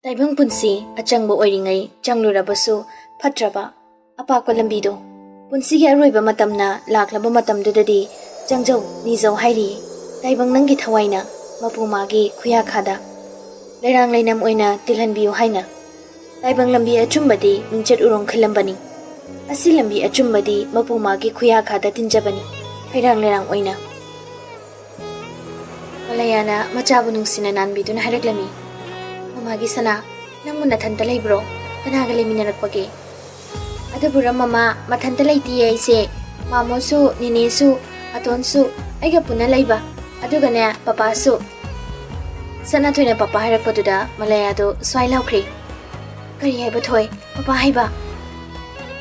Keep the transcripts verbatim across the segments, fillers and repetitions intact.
ꯇꯥꯏꯕꯪ ꯄꯨꯟꯁꯤ ꯑꯆꯪꯕ ꯑꯣꯏꯔꯤꯉꯩ ꯆꯪꯂꯨꯔꯕꯁꯨ ꯐꯠꯇ꯭ꯔꯕ ꯑꯄꯥꯛꯄ ꯂꯝꯕꯤꯗꯣ, ꯄꯨꯟꯁꯤꯒꯤ ꯑꯔꯣꯏꯕ ꯃꯇꯝꯅ ꯂꯥꯛꯂꯕ ꯃꯇꯝꯗꯨꯗꯗꯤ ꯆꯪꯖꯧ, ꯅꯤꯖꯧ ꯍꯥꯏꯔꯤꯌꯦ꯫ ꯇꯥꯏꯕꯪ ꯅꯪꯒꯤ ꯊꯋꯥꯏꯅ ꯃꯄꯨ ꯃꯥꯒꯤ ꯈꯨꯌꯥꯈꯥꯗ ꯂꯩꯔꯥꯡ ꯂꯩꯅꯝ ꯑꯣꯏꯅ ꯇꯤꯜꯍꯟꯕꯤꯌꯨ ꯍꯥꯏꯅ꯫ ꯇꯥꯏꯕꯪ ꯂꯝꯕꯤ ꯑꯆꯨꯝꯕꯗꯤ ꯃꯤꯡꯆꯠ ꯎꯔꯣꯡ ꯈꯤꯜꯂꯝꯕꯅꯤ꯫ ꯑꯁꯤ ꯂꯝꯕꯤ ꯑꯆꯨꯝꯕꯗꯤ ꯃꯄꯨ ꯃꯥꯒꯤ ꯈꯨꯌꯥꯈꯥꯗ ꯇꯤꯟꯖꯕꯅꯤ, ꯍꯩꯔꯥꯡ ꯂꯩꯔꯥꯡ ꯑꯣꯏꯅ꯫ ꯃꯂꯌꯥꯅ ꯃꯆꯥꯕꯨ ꯅꯨꯡꯁꯤꯅ ꯅꯥꯟꯕꯤꯗꯨꯅ ꯍꯥꯏꯔꯛꯂꯝꯃꯤ, "ꯃꯃꯥꯒꯤ ꯁꯅꯥ, ꯅꯪꯕꯨ ꯅꯊꯟꯇ ꯂꯩꯕ꯭ꯔꯣ? ꯀꯅꯥꯒ ꯂꯩꯃꯤꯟꯅꯔꯛꯄꯒꯦ?" "ꯑꯗꯨꯕꯨꯔ ꯃꯃꯥ, ꯃꯊꯟꯇ ꯂꯩꯇꯤꯌꯦ ꯑꯩꯁꯦ꯫ ꯃꯥꯃꯣꯁꯨ, ꯅꯦꯅꯦꯁꯨ, ꯑꯇꯣꯟꯁꯨ ꯑꯩꯒ ꯄꯨꯟꯅ ꯂꯩꯕ꯫ ꯑꯗꯨꯒꯅꯦ, ꯄꯄꯥꯁꯨ꯫" ꯁꯅꯥꯊꯣꯏꯅ ꯄꯄꯥ ꯍꯥꯏꯔꯛꯄꯗꯨꯗ ꯃꯂꯌꯥꯗꯣ ꯁ꯭ꯋꯥꯏ ꯂꯥꯎꯈ꯭ꯔꯦ꯫ "ꯀꯔꯤ ꯍꯥꯏꯕ ꯊꯣꯏ? ꯄꯄꯥ ꯍꯥꯏꯕ?"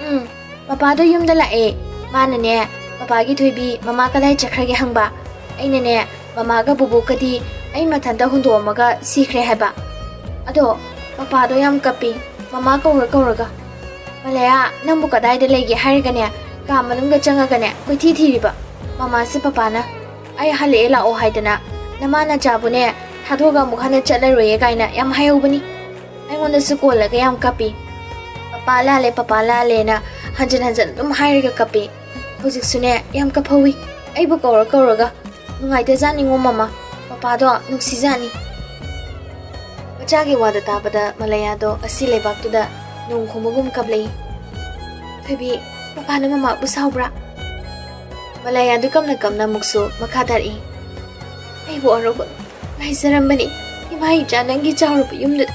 "ꯎꯝ, ꯄꯄꯥꯗꯣ ꯌꯨꯝꯗ ꯂꯥꯛꯑꯦ꯫ ꯃꯥꯅꯅꯦ, ꯄꯄꯥꯒꯤ ꯊꯣꯏꯕꯤ ꯃꯃꯥ ꯀꯗꯥꯏ ꯆꯠꯈ꯭ꯔꯒꯦ ꯍꯪꯕ꯫ ꯑꯩꯅꯅꯦ, ꯃꯃꯥꯒ ꯕꯨꯕꯣꯛꯀꯗꯤ ꯑꯩ ꯃꯊꯟꯇ ꯍꯨꯟꯗꯣꯛꯑꯝꯃꯒ ꯁꯤꯈ꯭ꯔꯦ ꯍꯥꯏꯕ꯫ ꯑꯗꯣ ꯄꯄꯥꯗꯣ ꯌꯥꯝ ꯀꯞꯄꯤ, ꯃꯃꯥ ꯀꯧꯔ ꯀꯧꯔꯒ꯫ ꯃꯂꯌꯥ, ꯅꯪꯕꯨ ꯀꯗꯥꯏꯗ ꯂꯩꯒꯦ ꯍꯥꯏꯔꯒꯅꯦ, ꯀꯥ ꯃꯅꯨꯡꯗ ꯆꯪꯉꯒꯅꯦ ꯀꯣꯏꯊꯤ ꯊꯤꯔꯤꯕ꯫ ꯃꯃꯥꯁꯦ ꯄꯄꯥꯅ, 'ꯑꯩ ꯍꯜꯂꯛꯑꯦ ꯂꯥꯛꯑꯣ' ꯍꯥꯏꯗꯅ, ꯅꯃꯥ ꯅꯆꯥꯕꯨꯅꯦ ꯊꯥꯗꯣꯛꯑꯒ ꯑꯃꯨꯛ ꯍꯟꯅ ꯆꯠꯂꯔꯣꯏꯌꯦ' ꯀꯥꯏꯅ ꯌꯥꯝ ꯍꯥꯏꯍꯧꯕꯅꯤ꯫ ꯑꯩꯉꯣꯟꯗꯁꯨ ꯀꯣꯜꯂꯒ ꯌꯥꯝ ꯀꯞꯄꯤ꯫ 'ꯄꯄꯥ ꯂꯥꯜꯂꯦ, ꯄꯄꯥ ꯂꯥꯜꯂꯦꯅ' ꯍꯟꯖꯤꯟ ꯍꯟꯖꯤꯟ ꯑꯗꯨꯝ ꯍꯥꯏꯔꯒ ꯀꯞꯄꯤ꯫ ꯍꯧꯖꯤꯛꯁꯨꯅꯦ ꯌꯥꯝ ꯀꯞꯍꯧꯋꯤ, ꯑꯩꯕꯨ ꯀꯧꯔ ꯀꯧꯔꯒ꯫ ꯅꯨꯡꯉꯥꯏꯇꯖꯥꯠꯅꯤꯉꯣ ꯃꯃꯥ, ꯄꯄꯥꯗꯣ ꯅꯨꯡꯁꯤꯖꯥꯠꯅꯤ꯫ ꯃꯆꯥꯒꯤ ꯋꯥꯗꯣ ꯇꯥꯕꯗ ꯃꯂꯌꯥꯗꯣ ꯑꯁꯤ ꯂꯩꯕꯥꯛꯇꯨꯗ ꯅꯣꯡ ꯈꯣꯡꯕꯒꯨꯝ ꯀꯞꯂꯛꯏ꯫ "ꯊꯣꯏꯕꯤ, ꯄꯄꯥꯅ ꯃꯃꯥꯕꯨ ꯁꯥꯎꯕ꯭ꯔꯥ?" ꯃꯂꯌꯥꯗꯨ ꯀꯞꯅ ꯀꯞꯅ ꯑꯃꯨꯛꯁꯨ ꯃꯈꯥ ꯇꯥꯔꯛꯏ꯫ "ꯑꯩꯕꯨ ꯑꯔꯧꯕ ꯉꯥꯏꯖꯔꯝꯕꯅꯤ꯫ ꯏꯃꯥ ꯏꯆꯥ ꯅꯪꯒꯤ ꯆꯥꯎꯔꯕ ꯌꯨꯝꯗꯨꯗ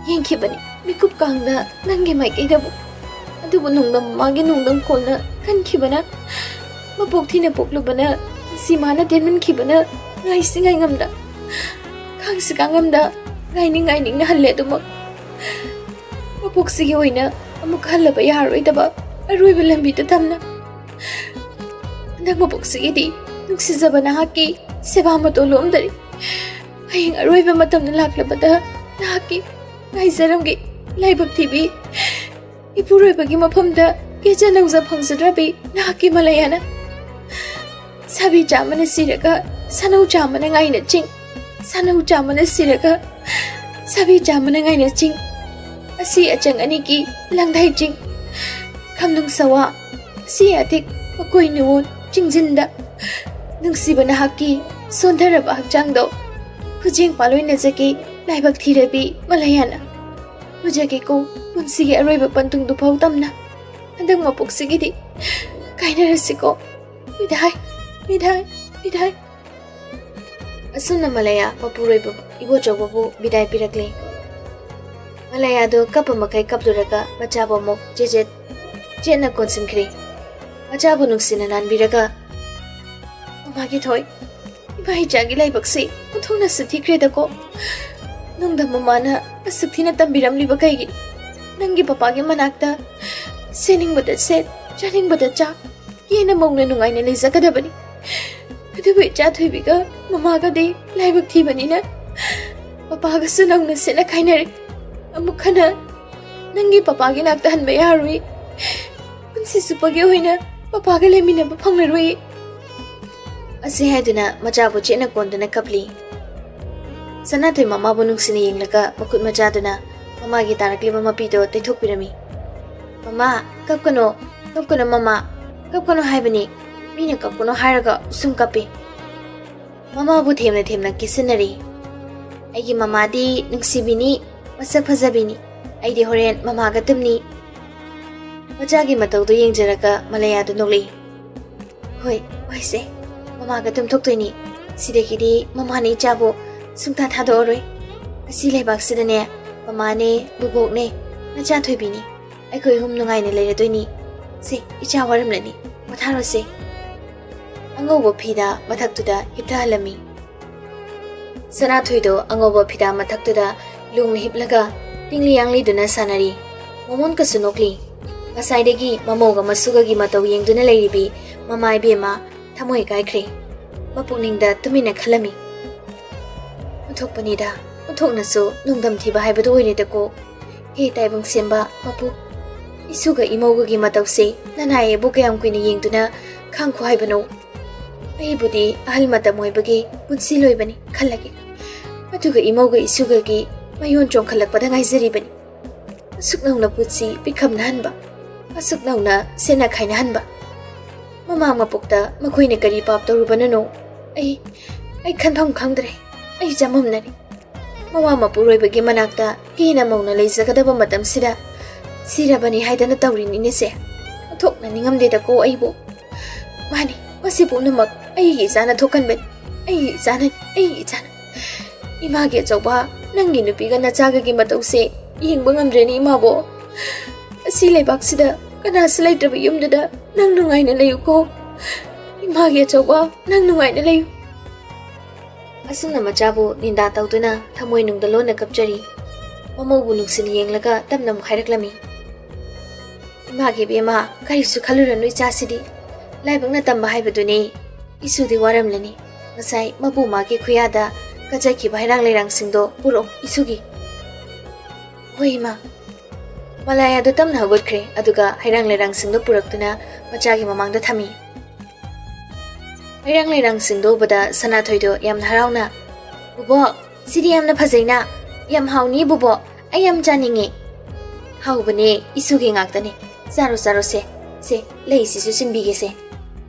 ꯌꯦꯡꯈꯤꯕꯅꯤ꯫ ꯃꯤꯀꯨꯞ ꯀꯥꯡꯗ ꯅꯪꯒꯤ ꯃꯥꯏꯀꯩꯗꯕꯨ꯫ ꯑꯗꯨꯕꯨ ꯅꯣꯡꯗ ꯃꯃꯥꯒꯤ ꯅꯣꯡꯗꯝ ꯈꯣꯜꯅ ꯀꯟꯈꯤꯕꯅ, ꯃꯄꯣꯛ ꯊꯤꯅ ꯄꯣꯛꯂꯨꯕꯅ, ꯁꯤꯃꯥꯅ ꯇꯦꯟꯃꯟꯈꯤꯕꯅ ꯉꯥꯏꯁꯤ ꯉꯥꯏꯉꯝꯗ, ꯈꯥꯡꯁꯤ ꯈꯥꯡꯉꯝꯗ, ꯉꯥꯏꯅꯤꯡ ꯉꯥꯏꯅꯤꯡꯅ ꯍꯜꯂꯦ ꯑꯗꯨꯃꯛ꯫ ꯃꯄꯣꯛꯁꯤꯒꯤ ꯑꯣꯏꯅ ꯑꯃꯨꯛ ꯍꯜꯂꯕ ꯌꯥꯔꯣꯏꯗꯕ ꯑꯔꯣꯏꯕ ꯂꯝꯕꯤꯗ ꯊꯝꯅ꯫ ꯍꯟꯗꯛ ꯃꯄꯣꯛꯁꯤꯒꯤꯗꯤ ꯅꯨꯡꯁꯤꯖꯕ ꯅꯍꯥꯛꯀꯤ ꯁꯦꯕꯥ ꯃꯇꯣꯜ ꯂꯣꯝꯗꯔꯤ꯫ ꯍꯌꯦꯡ ꯑꯔꯣꯏꯕ ꯃꯇꯝꯗ ꯂꯥꯛꯂꯕꯗ ꯅꯍꯥꯛꯀꯤ ꯉꯥꯏꯖꯔꯝꯒꯦ ꯂꯥꯏꯕꯛ ꯊꯤꯕꯤ꯫ ꯏꯄꯨꯔꯣꯏꯕꯒꯤ ꯃꯐꯝꯗ ꯀꯦꯖ ꯅꯧꯖ ꯐꯪꯖꯗ꯭ꯔꯕꯤ ꯅꯍꯥꯛꯀꯤ ꯃꯂꯌꯥꯅ꯫ ꯁꯥꯕꯤ ꯆꯥꯝꯃꯅ ꯁꯤꯔꯒ ꯁꯥꯅꯧ ꯆꯥꯝꯃꯅ ꯉꯥꯏꯅ ꯆꯤꯡ, ꯁꯥꯅꯧ ꯆꯥꯝꯃꯅ ꯁꯤꯔꯒ ꯁꯥꯕꯤ ꯆꯥꯝꯃꯅ ꯉꯥꯏꯅ ꯆꯤꯡ, ꯑꯁꯤ ꯑꯆꯪ ꯑꯅꯤꯒꯤ ꯂꯪꯗꯥꯏ ꯆꯤꯡ, ꯈꯝꯅꯨꯡ ꯁꯋꯥ, ꯑꯁꯤ ꯑꯇꯦꯛ ꯃꯀꯣꯏ ꯅꯤꯉꯣꯜ ꯆꯤꯡꯖꯤꯟꯗ ꯅꯨꯡꯁꯤꯕ ꯅꯍꯥꯛꯀꯤ ꯁꯣꯟꯊꯔꯕ ꯍꯛꯆꯥꯡꯗꯣ ꯈꯨꯖꯦꯡ ꯄꯥꯂꯣꯏꯅꯖꯒꯦ ꯂꯥꯏꯕꯛ ꯊꯤꯔꯕꯤ ꯃꯂꯌꯥꯅ꯫ ꯎꯖꯒꯦꯀꯣ ꯄꯨꯟꯁꯤꯒꯤ ꯑꯔꯣꯏꯕ ꯄꯟꯊꯨꯡꯗꯨ ꯐꯥꯎ ꯇꯝꯅ꯫ ꯍꯟꯗꯛ ꯃꯄꯣꯛꯁꯤꯒꯤꯗꯤ ꯀꯥꯏꯅꯔꯁꯤꯀꯣ꯫ ꯕꯤꯗꯥꯏ, ꯕꯤꯗꯥꯏ, ꯕꯤꯗꯥꯏ꯫ ꯑꯁꯨꯝꯅ ꯃꯂꯌꯥ ꯃꯄꯨꯔꯣꯏꯕ ꯏꯕꯣꯆꯧꯕꯕꯨ ꯕꯤꯗꯥꯏ ꯄꯤꯔꯛꯂꯦ꯫ ꯃꯂꯌꯥꯗꯣ ꯀꯞꯄ ꯃꯈꯩ ꯀꯞꯂꯨꯔꯒ ꯃꯆꯥꯕꯨ ꯑꯃꯨꯛ ꯆꯦꯖꯦꯠ ꯆꯦꯠꯅ ꯀꯣꯟꯁꯤꯟꯈ꯭ꯔꯦ꯫ ꯃꯆꯥꯕꯨ ꯅꯨꯡꯁꯤꯅ ꯅꯥꯟꯕꯤꯔꯒ, "ꯃꯃꯥꯒꯤ ꯊꯣꯏ, ꯏꯃꯥ ꯏꯆꯥꯒꯤ ꯂꯥꯏꯕꯛꯁꯤ ꯑꯣꯟꯊꯣꯛꯅꯁꯨ ꯊꯤꯈ꯭ꯔꯦꯗꯀꯣ꯫ ꯅꯨꯡꯗ ꯃꯃꯥꯅ ꯑꯁꯨꯛ ꯊꯤꯅ ꯇꯝꯕꯤꯔꯝꯂꯤꯕ ꯀꯩꯒꯤ? ꯅꯪꯒꯤ ꯄꯄꯥꯒꯤ ꯃꯅꯥꯛꯇ ꯁꯦꯠꯅꯤꯡꯕꯗ ꯁꯦꯠ, ꯆꯥꯅꯤꯡꯕꯗ ꯆꯥ, ꯀꯦꯅ ꯃꯧꯅ ꯅꯨꯡꯉꯥꯏꯅ ꯂꯩꯖꯒꯗꯕꯅꯤ꯫ ꯑꯗꯨꯕꯨ ꯏꯆꯥ ꯊꯣꯏꯕꯤꯒ ꯃꯃꯥꯒꯗꯤ ꯂꯥꯏꯕꯛ ꯊꯤꯕꯅꯤꯅ ꯄꯄꯥꯒꯁꯨ ꯅꯧꯅ ꯁꯦꯠꯅ ꯈꯥꯏꯅꯔꯦ꯫ ꯑꯃꯨꯛ ꯍꯟꯅ ꯅꯪꯒꯤ ꯄꯄꯥꯒꯤ ꯅꯥꯛꯇ ꯍꯟꯕ ꯌꯥꯔꯣꯏ꯫ ꯄꯨꯟꯁꯤ ꯆꯨꯞꯄꯒꯤ ꯑꯣꯏꯅ ꯄꯄꯥꯒ ꯂꯩꯃꯤꯟꯅꯕ ꯐꯪꯂꯔꯣꯏ꯫" ꯑꯁꯤ ꯍꯥꯏꯗꯨꯅ ꯃꯆꯥꯕꯨ ꯆꯦꯠꯅ ꯀꯣꯟꯗꯨꯅ ꯀꯞꯂꯤ꯫ ꯁꯅꯥꯊꯣꯏ ꯃꯃꯥꯕꯨ ꯅꯨꯡꯁꯤꯅ ꯌꯦꯡꯂꯒ ꯃꯈꯨꯠ ꯃꯆꯥꯗꯨꯅ ꯃꯃꯥꯒꯤ ꯇꯥꯔꯛꯂꯤꯕ ꯃꯄꯤꯗꯣ ꯇꯩꯊꯣꯛꯄꯤꯔꯝꯃꯤ꯫ "ꯃꯃꯥ, ꯀꯞꯀꯅꯣ, ꯀꯞꯀꯅꯣ ꯃꯃꯥ, ꯀꯞꯀꯅꯣ ꯍꯥꯏꯕꯅꯤ꯫ ꯃꯤꯅ ꯀꯞꯀꯅꯣ ꯍꯥꯏꯔꯒ ꯁꯨꯝ ꯀꯞꯄꯤ꯫" ꯃꯃꯥꯕꯨ ꯊꯦꯝꯅ ꯊꯦꯝꯅ ꯀꯦꯁꯤꯟꯅꯔꯤ꯫ "ꯑꯩꯒꯤ ꯃꯃꯥꯗꯤ ꯅꯨꯡꯁꯤꯕꯤꯅꯤ, ꯃꯁꯛ ꯐꯖꯕꯤꯅꯤ꯫ ꯑꯩꯗꯤ ꯍꯣꯔꯦꯟ ꯃꯃꯥꯒ ꯇꯨꯝꯅꯤ꯫" ꯃꯆꯥꯒꯤ ꯃꯇꯧꯗꯨ ꯌꯦꯡꯖꯔꯒ ꯃꯂꯌꯥꯗꯨ ꯅꯣꯛꯂꯛꯏ꯫ "ꯍꯣꯏ, ꯍꯣꯏꯁꯦ, ꯃꯃꯥꯒ ꯇꯨꯝꯊꯣꯛꯇꯣꯏꯅꯤ꯫ ꯁꯤꯗꯒꯤꯗꯤ ꯃꯃꯥꯅ ꯏꯆꯥꯕꯨ ꯁꯨꯡꯊꯥ ꯊꯥꯗꯣꯛꯑꯔꯣꯏ꯫ ꯑꯁꯤ ꯂꯩꯕꯥꯛꯁꯤꯗꯅꯦ, ꯃꯃꯥꯅꯦ, ꯕꯨꯕꯣꯛꯅꯦ, ꯅꯆꯥ ꯊꯣꯏꯕꯤꯅꯦ, ꯑꯩꯈꯣꯏ ꯑꯍꯨꯝ ꯅꯨꯡꯉꯥꯏꯅ ꯂꯩꯔꯗꯣꯏꯅꯤ꯫ ꯁꯦ, ꯏꯆꯥ ꯋꯥꯔꯝꯂꯅꯤ, ꯄꯣꯊꯥꯔꯣꯁꯦ꯫" ꯑꯉꯧꯕ ꯐꯤꯗꯥ ꯃꯊꯛꯇꯨꯗ ꯍꯤꯞꯊꯍꯜꯂꯝꯃꯤ꯫ ꯁꯅꯥꯊꯣꯏꯗꯣ ꯑꯉꯧꯕ ꯐꯤꯗꯥ ꯃꯊꯛꯇꯨꯗ ꯂꯣꯡꯅ ꯍꯤꯞꯂꯒ ꯇꯤꯡꯂꯤ ꯌꯥꯡꯂꯤꯗꯨꯅ ꯁꯥꯟꯅꯔꯤ꯫ ꯃꯃꯣꯟꯀꯁꯨ ꯅꯣꯛꯂꯤ꯫ ꯉꯁꯥꯏꯗꯒꯤ ꯃꯃꯧꯒ ꯃꯁꯨꯒꯒꯤ ꯃꯇꯧ ꯌꯦꯡꯗꯨꯅ ꯂꯩꯔꯤꯕꯤ ꯃꯃꯥ ꯏꯕꯦꯝꯃ ꯊꯃꯣꯏ ꯀꯥꯏꯈ꯭ꯔꯦ꯫ ꯃꯄꯨꯛꯅꯤꯡꯗ ꯇꯨꯃꯤꯟꯅ ꯈꯜꯂꯝꯃꯤ꯫ "ꯑꯣꯟꯊꯣꯛꯄꯅꯤꯗ, ꯑꯣꯟꯊꯣꯛꯅꯁꯨ ꯅꯨꯡꯗꯝ ꯊꯤꯕ ꯍꯥꯏꯕꯗꯨ ꯑꯣꯏꯔꯦꯗꯀꯣ꯫ ꯍꯦ ꯇꯥꯏꯕꯪ ꯁꯦꯝꯕ ꯃꯄꯨ, ꯏꯁꯨꯒ ꯏꯃꯧꯒꯒꯤ ꯃꯇꯧꯁꯦ ꯅꯅꯥꯏ ꯑꯩꯕꯨ ꯀꯌꯥꯝ ꯀꯨꯏꯅ ꯌꯦꯡꯗꯨꯅ ꯈꯥꯡꯈꯣ ꯍꯥꯏꯕꯅꯣ? ꯑꯩꯕꯨꯗꯤ ꯑꯍꯜ ꯃꯇꯝ ꯑꯣꯏꯕꯒꯤ ꯄꯨꯟꯁꯤ ꯂꯣꯏꯕꯅꯤ ꯈꯜꯂꯒꯦ꯫ ꯑꯗꯨꯒ ꯏꯃꯧꯒ ꯏꯁꯨꯒꯒꯤ ꯃꯌꯣꯟ ꯆꯣꯡꯈꯠꯂꯛꯄꯗ ꯉꯥꯏꯖꯔꯤꯕꯅꯤ꯫ ꯑꯁꯨꯛ ꯅꯧꯅ ꯄꯨꯟꯁꯤ ꯄꯤꯛꯈꯝꯅꯍꯟꯕ, ꯑꯁꯨꯛ ꯅꯧꯅ ꯁꯦꯠꯅ ꯈꯥꯏꯅꯍꯟꯕ꯫ ꯃꯃꯥꯡ ꯃꯄꯣꯛꯇ ꯃꯈꯣꯏꯅ ꯀꯔꯤ ꯄꯥꯞ ꯇꯧꯔꯨꯕꯅꯅꯣ? ꯑꯩ, ꯑꯩ ꯈꯟꯐꯝ ꯈꯪꯗ꯭ꯔꯦ꯫ ꯑꯩ ꯆꯃꯝꯅꯔꯦ꯫ ꯃꯋꯥ ꯃꯄꯨꯔꯣꯏꯕꯒꯤ ꯃꯅꯥꯛꯇ ꯀꯦꯅ ꯃꯧꯅ ꯂꯩꯖꯒꯗꯕ ꯃꯇꯝꯁꯤꯗ ꯁꯤꯔꯕꯅꯤ ꯍꯥꯏꯗꯅ ꯇꯧꯔꯤꯅꯤꯅꯦ ꯁꯦ꯫ ꯑꯣꯟꯊꯣꯛꯅ ꯅꯤꯡꯉꯝꯗꯦꯗꯀꯣ ꯑꯩꯕꯨ꯫ ꯃꯥꯅꯤ, ꯃꯁꯤ ꯄꯨꯝꯅꯃꯛ ꯑꯩꯒꯤ ꯏꯆꯥꯅ ꯊꯣꯛꯍꯟꯕꯅꯤ꯫ ꯑꯩꯒꯤ ꯏꯆꯥꯅꯅꯤ, ꯑꯩꯒꯤ ꯏꯆꯥꯅ꯫ ꯏꯃꯥꯒꯤ ꯑꯆꯧꯕ, ꯅꯪꯒꯤ ꯅꯨꯄꯤꯒ ꯅꯆꯥꯒꯒꯤ ꯃꯇꯧꯁꯦ ꯌꯦꯡꯕ ꯉꯝꯗ꯭ꯔꯦꯅꯦ ꯏꯃꯥꯕꯣ꯫ ꯑꯁꯤ ꯂꯩꯕꯥꯛꯁꯤꯗ ꯀꯅꯥꯁꯨ ꯂꯩꯇ꯭ꯔꯕ ꯌꯨꯝꯗꯨꯗ ꯅꯪ ꯅꯨꯡꯉꯥꯏꯅ ꯂꯩꯌꯨꯀꯣ꯫ ꯏꯃꯥꯒꯤ ꯑꯆꯧꯕ, ꯅꯪ ꯅꯨꯡꯉꯥꯏꯅ ꯂꯩꯌꯨ꯫ ꯑꯁꯨꯝꯅ ꯃꯆꯥꯕꯨ ꯅꯤꯟꯗꯥ ꯇꯧꯗꯨꯅ ꯊꯃꯣꯏꯅꯨꯡꯗ ꯂꯣꯟꯅ ꯀꯞꯆꯔꯤ꯫ ꯃꯃꯧꯕꯨ ꯅꯨꯡꯁꯤꯅ ꯌꯦꯡꯂꯒ ꯇꯞꯅ ꯑꯃꯨꯛ ꯍꯥꯏꯔꯛꯂꯝꯃꯤ꯫ ꯏꯃꯥꯒꯤ ꯏꯕꯦꯝꯃ, ꯀꯔꯤꯁꯨ ꯈꯜꯂꯨꯔꯅꯨ ꯏꯆꯥꯁꯤꯗꯤ꯫ ꯂꯥꯏꯕꯛꯅ ꯇꯝꯕ ꯍꯥꯏꯕꯗꯨꯅꯤ꯫ ꯏꯁꯨꯗꯤ ꯋꯥꯔꯝꯂꯅꯤ꯫ ꯉꯁꯥꯏ ꯃꯄꯨ ꯃꯥꯒꯤ ꯈꯨꯌꯥꯗ ꯀꯠꯆꯈꯤꯕ ꯍꯩꯔꯥꯡ ꯂꯩꯔꯥꯡꯁꯤꯡꯗꯣ ꯄꯨꯔꯛꯑꯣ ꯏꯁꯨꯒꯤ꯫ ꯍꯣꯏ ꯏꯃꯥ꯫ ꯃꯂꯥꯌꯥꯗꯣ ꯇꯞꯅ ꯍꯧꯒꯠꯈ꯭ꯔꯦ, ꯑꯗꯨꯒ ꯍꯩꯔꯥꯡ ꯂꯩꯔꯥꯡꯁꯤꯡꯗꯣ ꯄꯨꯔꯛꯇꯨꯅ ꯃꯆꯥꯒꯤ ꯃꯃꯥꯡꯗ ꯊꯝꯃꯤ꯫ ꯍꯩꯔꯥꯡ ꯂꯩꯔꯥꯡꯁꯤꯡꯗꯣ ꯎꯕꯗ ꯁꯅꯥꯊꯣꯏꯗꯣ ꯌꯥꯝꯅ ꯍꯔꯥꯎꯅ, "ꯕꯨꯕꯣꯛ, ꯁꯤꯗꯤ ꯌꯥꯝꯅ ꯐꯖꯩꯅ꯫ ꯌꯥꯝ ꯍꯥꯎꯅꯤ ꯕꯨꯕꯣꯛ, ꯑꯩ ꯌꯥꯝ ꯆꯥꯅꯤꯡꯉꯤ꯫" "ꯍꯥꯎꯕꯅꯦ, ꯏꯁꯨꯒꯤ ꯉꯥꯛꯇꯅꯦ꯫ ꯆꯥꯔꯣ, ꯆꯥꯔꯣ ꯁꯦ꯫ ꯁꯦ, ꯂꯩꯁꯤꯁꯨ ꯆꯤꯟꯕꯤꯒꯦꯁꯦ꯫"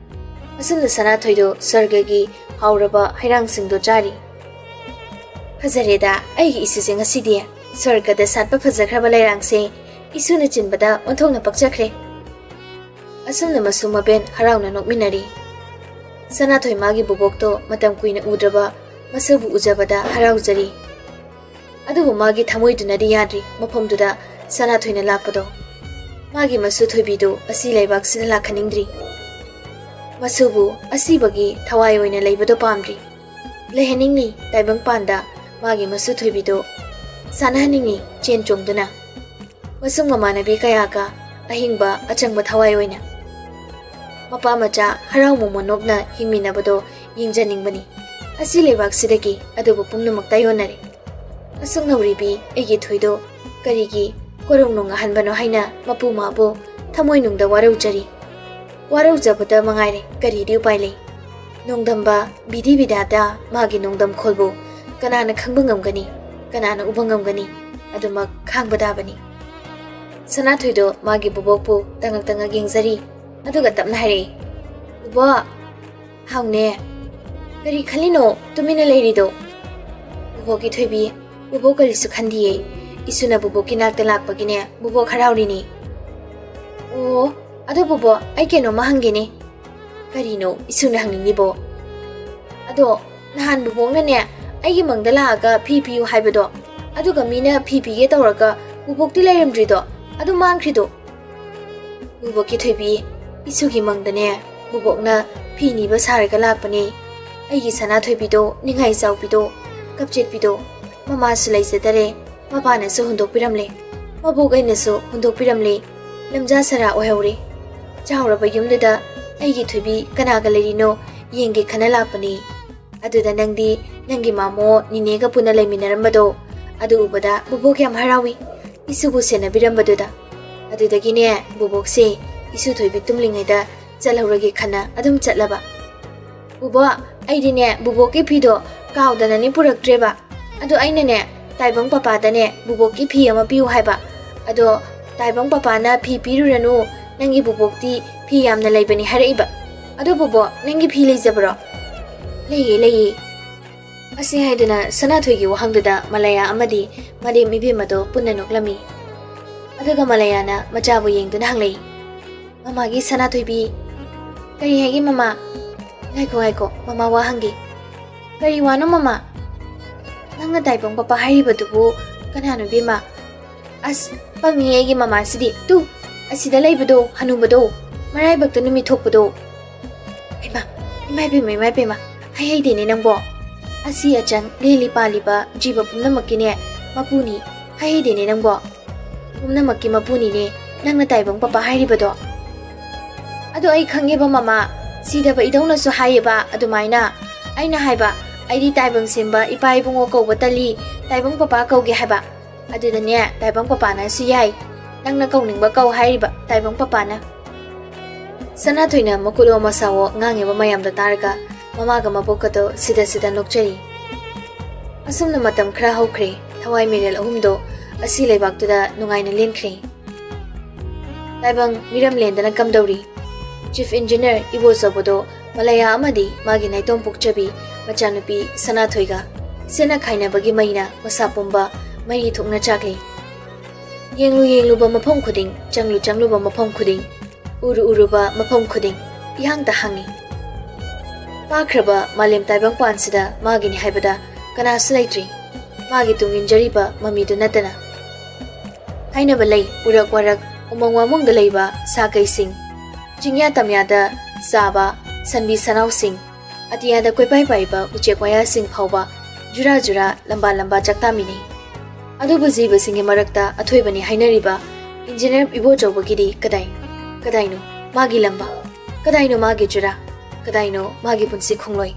ꯑꯁꯨꯝꯅ ꯁꯅꯥꯊꯣꯏꯗꯣ ꯁ꯭ꯋꯔꯒꯒꯤ ꯍꯥꯎꯔꯕ ꯍꯩꯔꯥꯡꯁꯤꯡꯗꯣ ꯆꯥꯔꯤ꯫ "ꯐꯖꯔꯦꯗ ꯑꯩꯒꯤ ꯏꯁꯨꯁꯦ ꯉꯁꯤꯗꯤ꯫ ꯁ꯭ꯋꯔꯒꯗ ꯁꯥꯠꯄ ꯐꯖꯈ꯭ꯔꯕ ꯂꯩꯔꯥꯡꯁꯦ ꯏꯁꯨꯅ ꯆꯤꯟꯕꯗ ꯑꯣꯟꯊꯣꯛꯅ ꯄꯛꯆꯈ꯭ꯔꯦ꯫" ꯑꯁꯨꯝꯅ ꯃꯁꯨ ꯃꯕꯦꯟ ꯍꯔꯥꯎꯅ ꯅꯣꯛꯃꯤꯟꯅꯔꯤ꯫ ꯁꯅꯥꯊꯣꯏ ꯃꯥꯒꯤ ꯕꯨꯕꯣꯛꯇꯣ ꯃꯇꯝ ꯀꯨꯏꯅ ꯎꯗ꯭ꯔꯕ ꯃꯁꯨꯕꯨ ꯎꯖꯕꯗ ꯍꯔꯥꯎꯖꯔꯤ꯫ ꯑꯗꯨꯕꯨ ꯃꯥꯒꯤ ꯊꯃꯣꯏꯗꯨꯅꯗꯤ ꯌꯥꯗ꯭ꯔꯤ ꯃꯐꯝꯗꯨꯗ ꯁꯅꯥꯊꯣꯏꯅ ꯂꯥꯛꯄꯗꯣ꯫ ꯃꯥꯒꯤ ꯃꯁꯨ ꯊꯣꯏꯕꯤꯗꯨ ꯑꯁꯤ ꯂꯩꯕꯥꯛꯁꯤꯗ ꯂꯥꯛꯍꯟꯅꯤꯡꯗ꯭ꯔꯤ꯫ ꯃꯁꯨꯕꯨ ꯑꯁꯤꯕꯒꯤ ꯊꯋꯥꯏ ꯑꯣꯏꯅ ꯂꯩꯕꯗꯣ ꯄꯥꯝꯗ꯭ꯔꯤ꯫ ꯂꯩꯍꯟꯅꯤꯡꯂꯤ ꯇꯥꯏꯕꯪꯄꯥꯟꯗ ꯃꯥꯒꯤ ꯃꯁꯨ ꯊꯣꯏꯕꯤꯗꯨ ꯁꯥꯟꯅꯍꯟꯅꯤꯡꯉꯤ ꯆꯦꯟ ꯆꯣꯡꯗꯨꯅ꯫ ꯃꯁꯨꯡ ꯃꯃꯥꯟꯅꯕꯤ ꯀꯌꯥꯒ ꯑꯍꯤꯡꯕ ꯑꯆꯪꯕ ꯊꯋꯥꯏ ꯑꯣꯏꯅ꯫ ꯃꯄꯥ ꯃꯆꯥ ꯍꯔꯥꯎ ꯃꯣꯃꯣꯟ ꯅꯣꯛꯅ ꯍꯤꯡꯃꯤꯟꯅꯕꯗꯣ ꯌꯦꯡꯖꯅꯤꯡꯕꯅꯤ꯫ ꯑꯁꯤ ꯂꯩꯕꯥꯛꯁꯤꯗꯒꯤ ꯑꯗꯨꯕꯨ ꯄꯨꯝꯅꯃꯛ ꯇꯥꯏꯌꯣꯟꯅꯔꯦ꯫ ꯑꯁꯨꯛ ꯅꯧꯔꯤꯕꯤ ꯑꯩꯒꯤ ꯊꯣꯏꯗꯣ ꯀꯔꯤꯒꯤ ꯀꯣꯔꯧ ꯅꯣꯡꯉꯥꯍꯟꯕꯅꯣ ꯍꯥꯏꯅ ꯃꯄꯨ ꯃꯥꯕꯨ ꯊꯃꯣꯏꯅꯨꯡꯗ ꯋꯥꯔꯧꯖꯔꯤ꯫ ꯋꯥꯔꯧꯖꯕꯗ ꯃꯉꯥꯏꯔꯦ, ꯀꯔꯤꯗꯤ ꯎꯄꯥꯏ ꯂꯩ? ꯅꯣꯡꯗꯝꯕ ꯕꯤꯙꯤ ꯕꯤꯙꯥꯇꯥ ꯃꯥꯒꯤ ꯅꯣꯡꯗꯝꯈꯣꯜꯕꯨ ꯀꯅꯥꯅ ꯈꯪꯕ ꯉꯝꯒꯅꯤ? ꯀꯅꯥꯅ ꯎꯕ ꯉꯝꯒꯅꯤ? ꯑꯗꯨꯃꯛ ꯈꯥꯡꯕ ꯇꯥꯕꯅꯤ꯫ ꯁꯅꯥꯊꯣꯏꯗꯣ ꯃꯥꯒꯤ ꯕꯨꯕꯣꯛꯄꯨ ꯇꯉꯛ ꯇꯉꯛ ꯌꯦꯡꯖꯔꯤ꯫ ꯑꯗꯨꯒ ꯇꯞꯅ ꯍꯥꯏꯔꯛꯏ, "ꯕꯨꯕꯣꯛ!" "ꯍꯥꯎꯅꯦ꯫ ꯀꯔꯤ ꯈꯜꯂꯤꯅꯣ ꯇꯨꯃꯤꯟꯅ ꯂꯩꯔꯤꯗꯣ?" "ꯕꯨꯕꯣꯛꯀꯤ ꯊꯣꯏꯕꯤ, ꯕꯨꯕꯣꯛ ꯀꯔꯤꯁꯨ ꯈꯟꯗꯤꯌꯦ꯫ ꯏꯁꯨꯅ ꯕꯨꯕꯣꯛꯀꯤ ꯅꯥꯛꯇ ꯂꯥꯛꯄꯒꯤꯅꯦ ꯕꯨꯕꯣꯛ ꯍꯔꯥꯎꯔꯤꯅꯤ꯫" "ꯑꯣ, ꯑꯗꯣ ꯕꯨꯕꯣꯛ, ꯑꯩ ꯀꯩꯅꯣꯝꯃ ꯍꯪꯒꯦꯅꯦ꯫" "ꯀꯔꯤꯅꯣ ꯏꯁꯨꯅ ꯍꯪꯅꯤꯡꯂꯤꯕꯣ?" "ꯑꯗꯣ ꯅꯍꯥꯟ ꯕꯨꯕꯣꯛꯅꯅꯦ ꯑꯩꯒꯤ ꯃꯪꯗ ꯂꯥꯛꯑꯒ ꯐꯤ ꯄꯤꯌꯨ ꯍꯥꯏꯕꯗꯣ, ꯑꯗꯨꯒ ꯃꯤꯅ ꯐꯤ ꯄꯤꯒꯦ ꯇꯧꯔꯒ ꯕꯨꯕꯣꯛꯇꯤ ꯂꯩꯔꯝꯗ꯭ꯔꯤꯗꯣ, ꯑꯗꯨ ꯃꯥꯡꯈ꯭ꯔꯤꯗꯣ?" "ꯕꯨꯕꯣꯛꯀꯤ ꯊꯣꯏꯕꯤ, ꯏꯁꯨꯒꯤ ꯃꯪꯗꯅꯦ ꯕꯨꯕꯣꯛꯅ ꯐꯤ ꯅꯤꯕ ꯁꯥꯔꯒ ꯂꯥꯛꯄꯅꯦ꯫ ꯑꯩꯒꯤ ꯁꯅꯥꯊꯣꯏꯕꯤꯗꯣ, ꯅꯤꯡꯉꯥꯏ ꯆꯥꯎꯕꯤꯗꯣ, ꯀꯞꯆꯦꯠꯄꯤꯗꯣ, ꯃꯃꯥꯁꯨ ꯂꯩꯖꯗꯔꯦ, ꯃꯄꯥꯅꯁꯨ ꯍꯨꯟꯗꯣꯛꯄꯤꯔꯝꯂꯦ, ꯃꯕꯣꯛ ꯑꯩꯅꯁꯨ ꯍꯨꯟꯗꯣꯛꯄꯤꯔꯝꯂꯦ꯫ ꯂꯝꯖꯥ ꯁꯔꯥ ꯑꯣꯏꯍꯧꯔꯦ꯫ ꯆꯥꯎꯔꯕ ꯌꯨꯝꯗꯨꯗ ꯑꯩꯒꯤ ꯊꯣꯏꯕꯤ ꯀꯅꯥꯒ ꯂꯩꯔꯤꯅꯣ ꯌꯦꯡꯒꯦ ꯈꯟꯅ ꯂꯥꯛꯄꯅꯦ꯫ ꯑꯗꯨꯗ ꯅꯪꯗꯤ ꯅꯪꯒꯤ ꯃꯥꯃꯣ ꯅꯤꯅꯦꯒ ꯄꯨꯟꯅ ꯂꯩꯃꯤꯟꯅꯔꯝꯕꯗꯣ, ꯑꯗꯨ ꯎꯕꯗ ꯕꯨꯕꯣꯛ ꯌꯥꯝ ꯍꯔꯥꯎꯏ, ꯏꯁꯨꯕꯨ ꯁꯦꯟꯅꯕꯤꯔꯝꯕꯗꯨꯗ꯫ ꯑꯗꯨꯗꯒꯤꯅꯦ ꯕꯨꯕꯣꯛꯁꯦ ꯏꯁꯨ ꯊꯣꯏꯕꯤ ꯇꯨꯝꯂꯤꯉꯩꯗ ꯆꯠꯍꯧꯔꯒꯦ ꯈꯟꯅ ꯑꯗꯨꯝ ꯆꯠꯂꯕ꯫" "ꯕꯨꯕꯣꯛ, ꯑꯩꯗꯤꯅꯦ ꯕꯨꯕꯣꯛꯀꯤ ꯐꯤꯗꯣ ꯀꯥꯎꯗꯅꯅꯦ ꯄꯨꯔꯛꯇ꯭ꯔꯦꯕ꯫ ꯑꯗꯣ ꯑꯩꯅꯅꯦ ꯇꯥꯏꯕꯪ ꯄꯄꯥꯗꯅꯦ ꯕꯨꯕꯣꯛꯀꯤ ꯐꯤ ꯑꯃ ꯄꯤꯌꯨ ꯍꯥꯏꯕ꯫ ꯑꯗꯣ ꯇꯥꯏꯕꯪ ꯄꯄꯥꯅ ꯐꯤ ꯄꯤꯔꯨꯔꯅꯨ, ꯅꯪꯒꯤ ꯕꯨꯕꯣꯛꯇꯤ ꯐꯤ ꯌꯥꯝꯅ ꯂꯩꯕꯅꯤ ꯍꯥꯏꯔꯛꯏꯕ꯫ ꯑꯗꯣ ꯕꯨꯕꯣꯛ, ꯅꯪꯒꯤ ꯐꯤ ꯂꯩꯖꯕ꯭ꯔꯣ?" "ꯂꯩꯌꯦ, ꯂꯩꯌꯦ꯫" ꯑꯁꯤ ꯍꯥꯏꯗꯨꯅ ꯁꯅꯥꯊꯣꯏꯒꯤ ꯋꯥꯍꯪꯗꯨꯗ ꯃꯂꯌꯥ ꯑꯃꯗꯤ ꯃꯔꯦꯝ ꯏꯕꯦꯝꯃꯗꯣ ꯄꯨꯟꯅ ꯅꯣꯛꯂꯝꯃꯤ꯫ ꯑꯗꯨꯒ ꯃꯂꯌꯥꯅ ꯃꯆꯥꯕꯨ ꯌꯦꯡꯗꯨꯅ ꯍꯪꯂꯛꯏ, "ꯃꯃꯥꯒꯤ ꯁꯅꯥꯊꯣꯏꯕꯤ꯫" "ꯀꯔꯤ ꯍꯥꯏꯒꯦ ꯃꯃꯥ?" "ꯉꯥꯏꯈꯣ, ꯉꯥꯏꯈꯣ, ꯃꯃꯥ ꯋꯥ ꯍꯪꯒꯦ꯫" "ꯀꯔꯤ ꯋꯥꯅꯣ ꯃꯃꯥ?" "ꯅꯪꯅ ꯇꯥꯏꯕꯪ ꯄꯄꯥ ꯍꯥꯏꯔꯤꯕꯗꯨꯕꯨ ꯀꯅꯥꯅꯣ ꯏꯕꯦꯝꯃ?" "ꯑꯁ, ꯄꯪꯉꯤ ꯑꯩꯒꯤ ꯃꯃꯥꯁꯤꯗꯤ꯫ ꯇꯨ, ꯑꯁꯤꯗ ꯂꯩꯕꯗꯣ, ꯍꯅꯨꯕꯗꯣ, ꯃꯔꯥꯏꯕꯛꯇ ꯅꯨꯃꯤꯠ ꯊꯣꯛꯄꯗꯣ꯫" "ꯍꯩꯃꯥ, ꯏꯃꯥ ꯏꯕꯦꯝꯃ, ꯏꯃꯥ ꯏꯕꯦꯝꯃ, ꯍꯥꯏꯍꯩꯗꯦꯅꯦ ꯅꯪꯕꯣ꯫ ꯑꯁꯤ ꯑꯆꯪ ꯂꯦꯜꯂꯤ ꯄꯥꯜꯂꯤꯕ ꯖꯤꯕ ꯄꯨꯝꯅꯃꯛꯀꯤꯅꯦ ꯃꯄꯨꯅꯤ꯫ ꯍꯥꯏꯍꯩꯗꯦꯅꯦ ꯅꯪꯕꯣ꯫ ꯄꯨꯝꯅꯃꯛꯀꯤ ꯃꯄꯨꯅꯤꯅꯦ ꯅꯪꯅ ꯇꯥꯏꯕꯪ ꯄꯄꯥ ꯍꯥꯏꯔꯤꯕꯗꯣ꯫" "ꯑꯗꯣ ꯑꯩ ꯈꯪꯉꯦꯕ ꯃꯃꯥ, ꯁꯤꯗꯕ ꯏꯙꯧꯅꯁꯨ ꯍꯥꯏꯌꯦꯕ ꯑꯗꯨꯃꯥꯏꯅ꯫ ꯑꯩꯅ ꯍꯥꯏꯕ, ꯑꯩꯗꯤ ꯇꯥꯏꯕꯪ ꯁꯦꯝꯕ ꯏꯄꯥ ꯏꯕꯨꯡꯉꯣ ꯀꯧꯕ ꯇꯜꯂꯤ, ꯇꯥꯏꯕꯪ ꯄꯄꯥ ꯀꯧꯒꯦ ꯍꯥꯏꯕ꯫ ꯑꯗꯨꯗꯅꯦ ꯇꯥꯏꯕꯪ ꯄꯄꯥꯅꯁꯨ ꯌꯥꯏ, ꯅꯪꯅ ꯀꯧꯅꯤꯡꯕ ꯀꯧ ꯍꯥꯏꯔꯤꯕ ꯇꯥꯏꯕꯪ ꯄꯄꯥꯅ꯫" ꯁꯅꯥꯊꯣꯏꯅ ꯃꯈꯨꯠꯋꯣ ꯃꯁꯥꯋꯣ ꯉꯥꯡꯉꯤꯕ ꯃꯌꯥꯝꯗꯣ ꯇꯥꯔꯒ ꯃꯃꯥꯒ ꯃꯕꯣꯛꯀꯗꯣ ꯁꯤꯗ ꯁꯤꯗ ꯅꯣꯛꯆꯔꯤ꯫ ꯑꯁꯨꯝꯅ ꯃꯇꯝ ꯈꯔ ꯍꯧꯈ꯭ꯔꯦ꯫ ꯊꯋꯥꯏ ꯃꯤꯔꯦꯜ ꯑꯍꯨꯝꯗꯣ ꯑꯁꯤ ꯂꯩꯕꯥꯛꯇꯨꯗ ꯅꯨꯡꯉꯥꯏꯅ ꯂꯦꯟꯈ꯭ꯔꯦ꯫ ꯇꯥꯏꯕꯪ ꯃꯤꯔꯝ ꯂꯦꯟꯗꯅ ꯀꯝꯗꯧꯔꯤ? Chief Engineer ꯏꯕꯣꯆꯧꯕꯗꯣ ꯃꯂꯌꯥ ꯑꯃꯗꯤ ꯃꯥꯒꯤ ꯅꯥꯏꯇꯣꯝ ꯄꯣꯛꯆꯕꯤ ꯃꯆꯥꯅꯨꯄꯤ ꯁꯅꯥꯊꯣꯏꯒ ꯁꯦꯠꯅ ꯈꯥꯏꯅꯕꯒꯤ ꯃꯩꯅ ꯃꯁꯥ ꯄꯨꯝꯕ ꯃꯔꯤ ꯊꯣꯛꯅ ꯆꯥꯛꯂꯤ꯫ ꯌꯦꯡꯂꯨ ꯌꯦꯡꯂꯨꯕ ꯃꯐꯝ ꯈꯨꯗꯤꯡ, ꯆꯪꯂꯨ ꯆꯪꯂꯨꯕ ꯃꯐꯝ ꯈꯨꯗꯤꯡ, ꯎꯔꯨ ꯎꯔꯨꯕ ꯃꯐꯝ ꯈꯨꯗꯤꯡ ꯏꯍꯥꯡꯇ ꯍꯥꯡꯉꯤ꯫ ꯄꯥꯛꯈ꯭ꯔꯕ ꯃꯥꯂꯦꯝ ꯇꯥꯏꯕꯪ ꯄꯥꯟꯁꯤꯗ ꯃꯥꯒꯤꯅꯤ ꯍꯥꯏꯕꯗ ꯀꯅꯥꯁꯨ ꯂꯩꯇ꯭ꯔꯤ, ꯃꯥꯒꯤ ꯇꯨꯡ ꯏꯟꯖꯔꯤꯕ ꯃꯃꯤꯗꯨ ꯅꯠꯇꯅ꯫ ꯍꯥꯏꯅꯕ ꯂꯩ, ꯎꯔꯛ ꯋꯥꯔꯛ ꯎꯃꯪ ꯋꯥꯃꯪꯗ ꯂꯩꯕ ꯁꯥ ꯀꯩꯁꯤꯡ, ꯆꯤꯡꯌꯥ ꯇꯝꯌꯥꯗ ꯆꯥꯕ ꯁꯟꯕꯤ ꯁꯅꯥꯎꯁꯤꯡ, ꯑꯇꯤꯌꯥꯗ ꯀꯣꯏꯄꯥꯏ ꯄꯥꯏꯕ ꯎꯆꯦꯛ ꯋꯥꯌꯥꯁꯤꯡ ꯐꯥꯎꯕ ꯖꯨꯔꯥ ꯖꯨꯔꯥ, ꯂꯝꯕꯥ ꯂꯝꯕꯥ ꯆꯥꯛꯇꯥꯃꯤꯅꯤ꯫ ꯑꯗꯨꯕꯨ ꯖꯤꯕꯁꯤꯡꯒꯤ ꯃꯔꯛꯇ ꯑꯊꯣꯏꯕꯅꯤ ꯍꯥꯏꯅꯔꯤꯕ Engineer ꯏꯕꯣꯆꯧꯕꯒꯤꯗꯤ ꯀꯗꯥꯏ? ꯀꯗꯥꯏꯅꯣ ꯃꯥꯒꯤ ꯂꯝꯕꯥ? ꯀꯗꯥꯏꯅꯣ ꯃꯥꯒꯤ ꯖꯨꯔꯥ? ꯀꯗꯥꯏꯅꯣ ꯃꯥꯒꯤ ꯄꯨꯟꯁꯤ ꯈꯣꯡꯂꯣꯏ?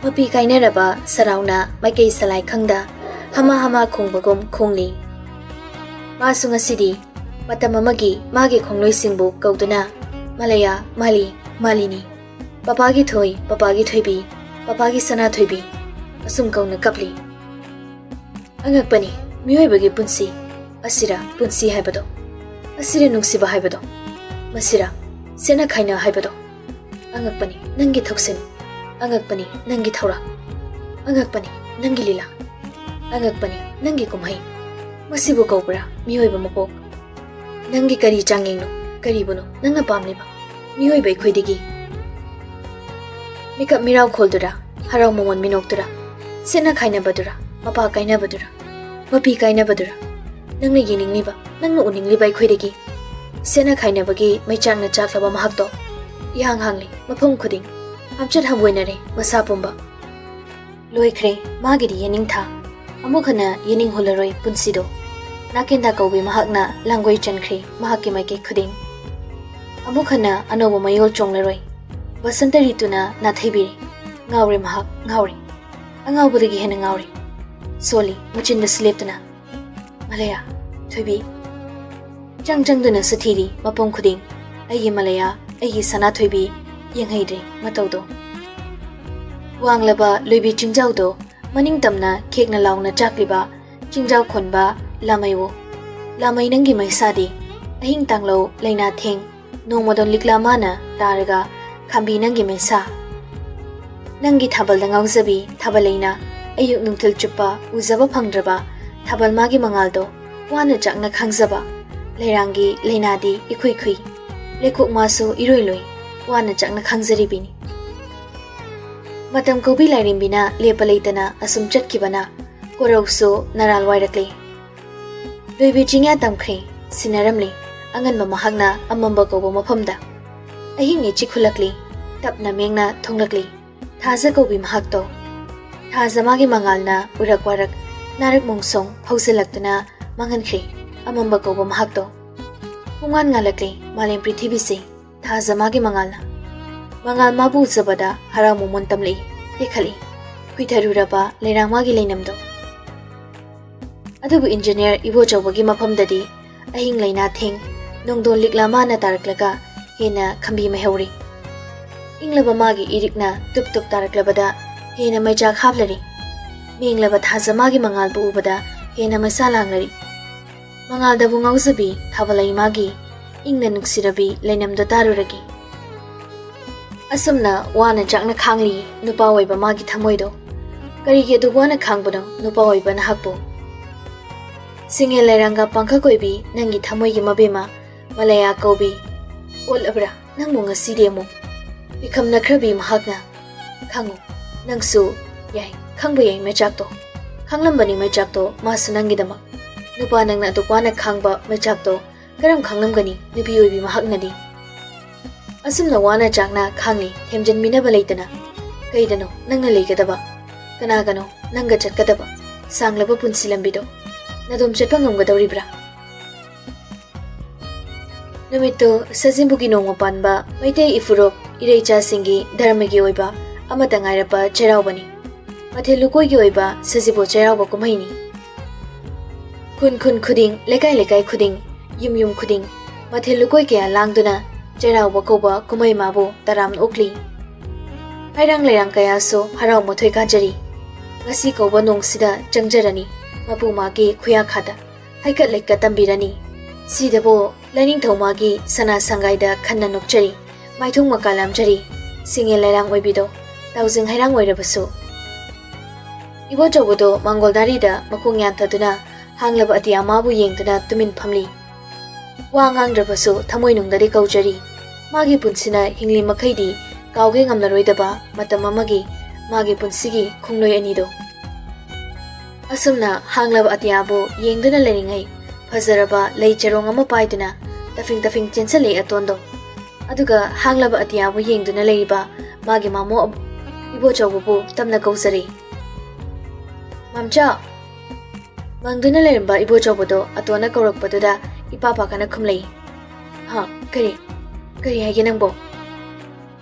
ꯃꯄꯤ ꯀꯥꯏꯅꯔꯕ ꯁꯔꯥꯎꯅ ꯃꯥꯏꯀꯩ ꯁꯂꯥꯏ ꯈꯪꯗ ꯍꯃꯥ ꯍꯃꯥ ꯈꯣꯡꯕꯒꯨꯝ ꯈꯣꯡꯂꯤ꯫ ꯃꯥꯁꯨ ꯉꯁꯤꯗꯤ ꯃꯇꯝ ꯑꯃꯒꯤ ꯃꯥꯒꯤ ꯈꯣꯡꯂꯣꯏꯁꯤꯡꯕꯨ ꯀꯧꯗꯨꯅ, "ꯃꯥꯂꯌꯥ, ꯃꯥꯂꯤ, ꯃꯥꯂꯤꯅꯤ, ꯄꯄꯥꯒꯤ ꯊꯣꯏ, ꯄꯄꯥꯒꯤ ꯊꯣꯏꯕꯤ, ꯄꯄꯥꯒꯤ ꯁꯅꯥꯊꯣꯏꯕꯤ" ꯑꯁꯨꯝ ꯀꯧꯅ ꯀꯞꯂꯤ꯫ ꯑꯉꯛꯄꯅꯤ, ꯃꯤꯑꯣꯏꯕꯒꯤ ꯄꯨꯟꯁꯤ ꯑꯁꯤꯔ ꯄꯨꯟꯁꯤ ꯍꯥꯏꯕꯗꯣ? ꯑꯁꯤꯔ ꯅꯨꯡꯁꯤꯕ ꯍꯥꯏꯕꯗꯣ? ꯃꯁꯤꯔ ꯁꯦꯠꯅ ꯈꯥꯏꯅ ꯍꯥꯏꯕꯗꯣ? ꯑꯉꯛꯄꯅꯤ ꯅꯪꯒꯤ ꯊꯧꯁꯤꯜ, ꯑꯉꯛꯄꯅꯤ ꯅꯪꯒꯤ ꯊꯧꯔꯥꯡ, ꯑꯉꯛꯄꯅꯤ ꯅꯪꯒꯤ ꯂꯤꯂꯥ, ꯑꯉꯛꯄꯅꯤ ꯅꯪꯒꯤ ꯀꯨꯝꯍꯩ꯫ ꯃꯁꯤꯕꯨ ꯀꯧꯕ꯭ꯔꯥ ꯃꯤꯑꯣꯏꯕ ꯃꯄꯣꯛ? ꯅꯪꯒꯤ ꯀꯔꯤ ꯆꯥꯡꯌꯦꯡꯅꯣ? ꯀꯔꯤꯕꯨꯅꯣ ꯅꯪꯅ ꯄꯥꯝꯂꯤꯕ? ꯃꯤꯑꯣꯏꯕ ꯑꯩꯈꯣꯏꯗꯒꯤ ꯃꯤꯀꯞ ꯃꯤꯔꯥꯎ ꯈꯣꯜꯗꯨꯔꯥ, ꯍꯔꯥꯎ ꯃꯃꯣꯟ ꯃꯤꯅꯣꯛꯇꯨꯔꯥ, ꯁꯦꯠꯅ ꯈꯥꯏꯅꯕꯗꯨꯔꯥ, ꯃꯄꯥ ꯀꯥꯏꯅꯕꯗꯨꯔꯥ, ꯃꯄꯤ ꯀꯥꯏꯅꯕꯗꯨꯔꯥ? ꯅꯪꯅ ꯌꯦꯡꯅꯤꯡꯂꯤꯕ, ꯅꯪꯅ ꯎꯅꯤꯡꯂꯤꯕ ꯑꯩꯈꯣꯏꯗꯒꯤ ꯁꯦꯠꯅ ꯈꯥꯏꯅꯕꯒꯤ ꯃꯩꯆꯥꯛꯅ ꯆꯥꯛꯂꯕ ꯃꯍꯥꯛꯇꯣ ꯏꯍꯥꯡ ꯍꯥꯡꯂꯤ, ꯃꯐꯝ ꯈꯨꯗꯤꯡ ꯍꯥꯝꯆꯠ ꯍꯝꯕꯣꯏꯅꯔꯦ ꯃꯁꯥ ꯄꯨꯝꯕ꯫ ꯂꯣꯏꯈ꯭ꯔꯦ ꯃꯥꯒꯤꯗꯤ ꯌꯦꯅꯤꯡꯊꯥ꯫ ꯑꯃꯨꯛ ꯍꯟꯅ ꯌꯦꯅꯤꯡꯍꯨꯜꯂꯔꯣꯏ ꯄꯨꯟꯁꯤꯗꯣ꯫ ꯅꯥꯀꯦꯟꯗꯥ ꯀꯧꯕꯤ ꯃꯍꯥꯛꯅ ꯂꯥꯡꯒꯣꯏ ꯆꯟꯈ꯭ꯔꯦ ꯃꯍꯥꯛꯀꯤ ꯃꯥꯏꯀꯩ ꯈꯨꯗꯤꯡ꯫ ꯑꯃꯨꯛ ꯍꯟꯅ ꯑꯅꯧꯕ ꯃꯌꯣꯜ ꯆꯣꯡꯂꯔꯣꯏ꯫ ꯕꯁꯟꯇ ꯔꯤꯇꯨꯅ ꯅꯥꯊꯩꯕꯤꯔꯦ꯫ ꯉꯥꯎꯔꯦ ꯃꯍꯥꯛ, ꯉꯥꯎꯔꯦ꯫ ꯑꯉꯥꯎꯕꯗꯒꯤ ꯍꯦꯟꯅ ꯉꯥꯎꯔꯦ꯫ ꯁꯣꯜꯂꯤ ꯃꯆꯤꯟꯗꯁꯨ ꯂꯦꯞꯇꯅ꯫ "ꯃꯥꯂꯌꯥ, ꯊꯣꯏꯕꯤ, ꯆꯪ ꯆꯪꯗꯨꯅꯁꯨ ꯊꯤꯔꯤ ꯃꯐꯝ ꯈꯨꯗꯤꯡ꯫ ꯑꯩꯒꯤ ꯃꯥꯂꯌꯥ, ꯑꯩꯒꯤ ꯁꯅꯥꯊꯣꯏꯕꯤ, ꯌꯦꯡꯍꯩꯗ꯭ꯔꯦ ꯃꯇꯧꯗꯣ꯫ ꯋꯥꯡꯂꯕ ꯂꯣꯏꯕꯤ ꯆꯤꯡꯖꯥꯎꯗꯣ ꯃꯅꯤꯡ ꯇꯝꯅ ꯈꯦꯛꯅ ꯂꯥꯎꯅ ꯆꯥꯛꯂꯤꯕ ꯆꯤꯡꯖꯥꯎ ꯈꯣꯟꯕ ꯂꯥꯃꯩꯋꯣ꯫ ꯂꯥꯃꯩ ꯅꯪꯒꯤ ꯃꯩꯁꯥꯗꯤ ꯑꯍꯤꯡ ꯇꯥꯡꯂꯧ ꯂꯩꯅꯥ ꯊꯦꯡ ꯅꯣꯡꯃꯗꯣꯟ ꯂꯤꯛꯂꯥ ꯃꯥꯅ ꯇꯥꯔꯒ ꯈꯥꯝꯕꯤ ꯅꯪꯒꯤ ꯃꯩꯁꯥ꯫ ꯅꯪꯒꯤ ꯊꯥꯕꯜꯗ ꯉꯥꯎꯖꯕꯤ ꯊꯥꯕꯜ ꯑꯩꯅ ꯑꯌꯨꯛ ꯅꯨꯡꯊꯤꯜ ꯆꯨꯞꯄ ꯎꯖꯕ ꯐꯪꯗ꯭ꯔꯕ ꯊꯥꯕꯜ ꯃꯥꯒꯤ ꯃꯉꯥꯜꯗꯣ ꯋꯥꯅ ꯆꯥꯛꯅ ꯈꯪꯖꯕ ꯂꯩꯔꯥꯡꯒꯤ ꯂꯩꯅꯥꯗꯤ ꯏꯈꯨꯏ ꯈꯨꯏ ꯂꯩꯈꯣꯛ ꯃꯥꯁꯨ ꯏꯔꯣꯏ ꯂꯣꯏ ꯋꯥꯅ ꯆꯥꯛꯅ ꯈꯪꯖꯔꯤꯕꯤꯅꯤ꯫ ꯃꯇꯝ ꯀꯧꯕꯤ ꯂꯥꯏꯔꯦꯝꯕꯤꯅ ꯂꯦꯞꯄ ꯂꯩꯇꯅ ꯑꯁꯨꯝ ꯆꯠꯈꯤꯕꯅ ꯀꯣꯔꯧꯁꯨ ꯅꯔꯥꯜ ꯋꯥꯏꯔꯛꯂꯦ꯫ ꯂꯣꯏꯕꯤ ꯆꯤꯡꯌꯥ ꯇꯝꯈ꯭ꯔꯦ, ꯁꯤꯟꯅꯔꯝꯂꯦ ꯑꯉꯟꯕ ꯃꯍꯥꯛꯅ ꯑꯃꯝꯕ ꯀꯧꯕ ꯃꯐꯝꯗ꯫ ꯑꯍꯤꯡ ꯏꯆꯤꯛ ꯈꯨꯜꯂꯛꯂꯤ, ꯇꯞꯅ ꯃꯦꯡꯅ ꯊꯣꯡꯂꯛꯂꯤ꯫ ꯊꯥꯖ ꯀꯧꯕꯤ ꯃꯍꯥꯛꯇꯣ꯫ ꯊꯥꯖ ꯃꯥꯒꯤ ꯃꯉꯥꯜꯅ ꯎꯔꯛ ꯋꯥꯔꯛ ꯅꯥꯔꯛ ꯃꯣꯡꯁꯣꯡ ꯐꯧꯖꯤꯜꯂꯛꯇꯨꯅ ꯃꯥꯡꯍꯟꯈ꯭ꯔꯦ ꯑꯃꯝꯕ ꯀꯧꯕ ꯃꯍꯥꯛꯇꯣ꯫ ꯄꯨꯡꯉꯥꯟ ꯉꯥꯜꯂꯛꯂꯦ ꯃꯥꯂꯦꯝ ꯄ꯭ꯔꯤꯊꯤꯕꯤꯁꯦ ꯊꯥꯖ ꯃꯥꯒꯤ ꯃꯉꯥꯜꯅ꯫ ꯃꯉꯥꯜ ꯃꯥꯕꯨ ꯎꯖꯕꯗ ꯍꯔꯥꯎ ꯃꯃꯣꯟ ꯇꯝꯂꯛꯏ, ꯇꯦꯛꯈꯠꯂꯤ꯫ ꯈꯨꯏꯊꯔꯨꯔꯕ ꯂꯩꯔꯥꯡ ꯃꯥꯒꯤ ꯂꯩꯅꯝꯗꯣ꯫ ꯑꯗꯨꯕꯨ ꯏꯟꯖꯤꯅꯤꯌꯔ ꯏꯕꯣꯆꯧꯕꯒꯤ ꯃꯐꯝꯗꯗꯤ ꯑꯍꯤꯡ ꯂꯩꯅꯥ ꯊꯦꯡ ꯅꯣꯡꯗꯣꯟ ꯂꯤꯛꯂꯥ ꯃꯥꯅ ꯇꯥꯔꯛꯂꯒ ꯍꯦꯟꯅ ꯈꯝꯕꯤ ꯃꯩꯍꯧꯔꯤ꯫ ꯏꯪꯂꯕ ꯃꯥꯒꯤ ꯏꯔꯤꯛꯅ ꯇꯨꯞ ꯇꯨꯞ ꯇꯥꯔꯛꯂꯕꯗ ꯍꯦꯟꯅ ꯃꯩꯆꯥꯛ ꯍꯥꯞꯂꯔꯤ꯫ ꯃꯦꯡꯂꯕ ꯊꯥꯖ ꯃꯥꯒꯤ ꯃꯉꯥꯜꯕꯨ ꯎꯕꯗ ꯍꯦꯟꯅ ꯃꯩꯁꯥ ꯂꯥꯡꯂꯔꯤ꯫ ꯃꯉꯥꯜꯗꯕꯨ ꯉꯥꯎꯖꯕꯤ ꯊꯥꯕꯜꯂꯩ ꯃꯥꯒꯤ ꯏꯪꯅ ꯅꯨꯡꯁꯤꯔꯕꯤ ꯂꯩꯅꯝꯗꯣ ꯇꯥꯔꯨꯔꯒꯦ꯫ ꯑꯁꯨꯝꯅ ꯋꯥꯅ ꯆꯥꯛꯅ ꯈꯥꯡꯂꯤ ꯅꯨꯄꯥ ꯑꯣꯏꯕ ꯃꯥꯒꯤ ꯊꯃꯣꯏꯗꯣ꯫ ꯀꯔꯤꯒꯤ ꯑꯗꯨꯛ ꯋꯥꯅ ꯈꯥꯡꯕꯅꯣ ꯅꯨꯄꯥ ꯑꯣꯏꯕ ꯅꯍꯥꯛꯄꯨ? ꯁꯤꯡꯉꯦꯜ ꯂꯩꯔꯥꯡꯒ ꯄꯥꯡꯈꯛ ꯑꯣꯏꯕꯤ ꯅꯪꯒꯤ ꯊꯃꯣꯏꯒꯤ ꯃꯕꯦꯝꯃ ꯃꯂꯌꯥ ꯀꯧꯕꯤ꯫ ꯑꯣꯜꯂꯕ꯭ꯔꯥ ꯅꯪꯕꯨ ꯉꯁꯤꯗꯤ ꯑꯃꯨꯛ? ꯄꯤꯈꯝ ꯅꯛꯈ꯭ꯔꯕꯤ ꯃꯍꯥꯛꯅ꯫ ꯈꯪꯉꯨ, ꯅꯪꯁꯨ ꯌꯥꯏ, ꯈꯪꯕ ꯌꯥꯏ ꯃꯩꯆꯥꯛꯇꯣ꯫ ꯈꯪꯂꯝꯕꯅꯤ ꯃꯩꯆꯥꯛꯇꯣ ꯃꯥꯁꯨ ꯅꯪꯒꯤꯗꯃꯛ꯫ ꯅꯨꯄꯥ ꯅꯪꯅ ꯑꯗꯨꯛ ꯋꯥꯅ ꯈꯥꯡꯕ ꯃꯩꯆꯥꯛꯇꯣ ꯀꯔꯝ ꯈꯪꯂꯝꯒꯅꯤ ꯅꯨꯄꯤ ꯑꯣꯏꯕꯤ ꯃꯍꯥꯛꯅꯗꯤ? ꯑꯁꯨꯝꯅ ꯋꯥꯅ ꯆꯥꯛꯅ ꯈꯥꯡꯂꯤ ꯊꯦꯝꯖꯤꯟꯕꯤꯅꯕ ꯂꯩꯇꯅ꯫ ꯀꯩꯗꯅꯣ ꯅꯪꯅ ꯂꯩꯒꯗꯕ? ꯀꯅꯥꯒꯅꯣ ꯅꯪꯒ ꯆꯠꯀꯗꯕ ꯁꯥꯡꯂꯕ ꯄꯨꯟꯁꯤ ꯂꯝꯕꯤꯗꯣ? ꯅꯗꯣꯝ ꯆꯠꯄ ꯉꯝꯒꯗꯧꯔꯤꯕ꯭ꯔꯥ? ꯅꯨꯃꯤꯠꯇꯨ ꯁꯖꯤꯕꯨꯒꯤ ꯅꯣꯡꯃ ꯄꯥꯟꯕ ꯃꯩꯇꯩ ꯏꯐꯨꯔꯨꯞ ꯏꯔꯩꯆꯥꯁꯤꯡꯒꯤ ꯙꯔꯃꯒꯤ ꯑꯣꯏꯕ ꯑꯃꯠꯇ ꯉꯥꯏꯔꯕ ꯆꯩꯔꯥꯎꯕꯅꯤ꯫ ꯃꯊꯦꯜ ꯂꯨꯀꯣꯏꯒꯤ ꯑꯣꯏꯕ ꯁꯖꯤꯕꯨ ꯆꯩꯔꯥꯎꯕ ꯀꯨꯝꯍꯩꯅꯤ꯫ ꯈꯨꯟ ꯈꯨꯟ ꯈꯨꯗꯤꯡ, ꯂꯩꯀꯥꯏ ꯂꯩꯀꯥꯏ ꯈꯨꯗꯤꯡ, ꯌꯨꯝ ꯌꯨꯝ ꯈꯨꯗꯤꯡ ꯃꯊꯦꯜ ꯂꯨꯀꯣꯏ ꯀꯌꯥ ꯂꯥꯡꯗꯨꯅ ꯆꯩꯔꯥꯎꯕ ꯀꯧꯕ ꯀꯨꯝꯍꯩ ꯃꯥꯕꯨ ꯇꯔꯥꯝꯅ ꯑꯣꯛꯂꯤ꯫ ꯍꯩꯔꯥꯡ ꯂꯩꯔꯥꯡ ꯀꯌꯥꯁꯨ ꯍꯔꯥꯎ ꯃꯊꯣꯏ ꯀꯥꯖꯔꯤ꯫ ꯉꯁꯤ ꯀꯧꯕ ꯅꯣꯡꯁꯤꯗ ꯆꯪꯖꯔꯅꯤ ꯃꯄꯨ ꯃꯥꯒꯤ ꯈꯨꯌꯥꯈꯥꯗ꯫ ꯍꯩꯀꯠ ꯂꯩꯀꯠ ꯇꯝꯕꯤꯔꯅꯤ꯫ ꯁꯤꯗꯕꯨ ꯂꯥꯏꯅꯤꯡꯊꯧ ꯃꯥꯒꯤ ꯁꯅꯥ ꯁꯪꯒꯥꯏꯗ ꯈꯟꯅ ꯅꯣꯛꯆꯔꯤ꯫ ꯃꯥꯏꯊꯣꯡ ꯃꯀꯥ ꯂꯥꯝꯖꯔꯤ꯫ ꯁꯤꯡꯉꯦ ꯂꯩꯔꯥꯡ ꯑꯣꯏꯕꯤꯗꯣ, ꯇꯥꯎꯖꯤꯡ ꯍꯩꯔꯥꯡ ꯑꯣꯏꯔꯕꯁꯨ꯫ ꯏꯕꯣꯆꯧꯕꯗꯣ ꯃꯥꯡꯒꯣꯜ ꯗꯥꯔꯤꯗ ꯃꯈꯣꯡ ꯌꯥꯟꯊꯗꯨꯅ ꯍꯥꯡꯂꯕ ꯑꯇꯤꯌꯥ ꯃꯥꯕꯨ ꯌꯦꯡꯗꯨꯅ ꯇꯨꯃꯤꯟ ꯐꯝꯂꯤ꯫ ꯋꯥ ꯉꯥꯡꯗ꯭ꯔꯕꯁꯨ ꯊꯃꯣꯏꯅꯨꯡꯗꯗꯤ ꯀꯧꯖꯔꯤ꯫ ꯃꯥꯒꯤ ꯄꯨꯟꯁꯤꯅ ꯍꯤꯡꯂꯤ ꯃꯈꯩꯗꯤ ꯀꯥꯎꯒꯦ ꯉꯝꯂꯔꯣꯏꯗꯕ ꯃꯇꯝ ꯑꯃꯒꯤ ꯃꯥꯒꯤ ꯄꯨꯟꯁꯤꯒꯤ ꯈꯣꯡꯂꯣꯏ ꯑꯅꯤꯗꯣ꯫ ꯑꯁꯨꯝꯅ ꯍꯥꯡꯂꯕ ꯑꯇꯤꯌꯥꯕꯨ ꯌꯦꯡꯗꯨꯅ ꯂꯩꯔꯤꯉꯩ, ꯐꯖꯔꯕ ꯂꯩ ꯆꯔꯣꯡ ꯑꯃ ꯄꯥꯏꯗꯨꯅ ꯇꯐꯤꯡ ꯇꯐꯤꯡ ꯆꯦꯟꯁꯤꯜꯂꯛꯏ ꯑꯇꯣꯟꯗꯣ꯫ ꯑꯗꯨꯒ ꯍꯥꯡꯂꯕ ꯑꯇꯤꯌꯥꯕꯨ ꯌꯦꯡꯗꯨꯅ ꯂꯩꯔꯤꯕ ꯃꯥꯒꯤ ꯃꯃꯣ ꯑꯕ-, ꯏꯕꯣꯆꯧꯕꯕꯨ ꯇꯞꯅ ꯀꯧꯖꯔꯦ꯫ "ꯃꯝꯆꯥ!" ꯃꯪꯗꯨꯅ ꯂꯩꯔꯝꯕ ꯏꯕꯣꯆꯧꯕꯗꯣ ꯑꯇꯣꯟꯅ ꯀꯧꯔꯛꯄꯗꯨꯗ ꯏꯄꯥ ꯄꯥꯈꯠꯅ ꯈꯨꯝꯂꯛꯏ꯫ "ꯍꯥ? ꯀꯔꯤ? ꯀꯔꯤ ꯍꯥꯏꯒꯦ ꯅꯪꯕꯣ?"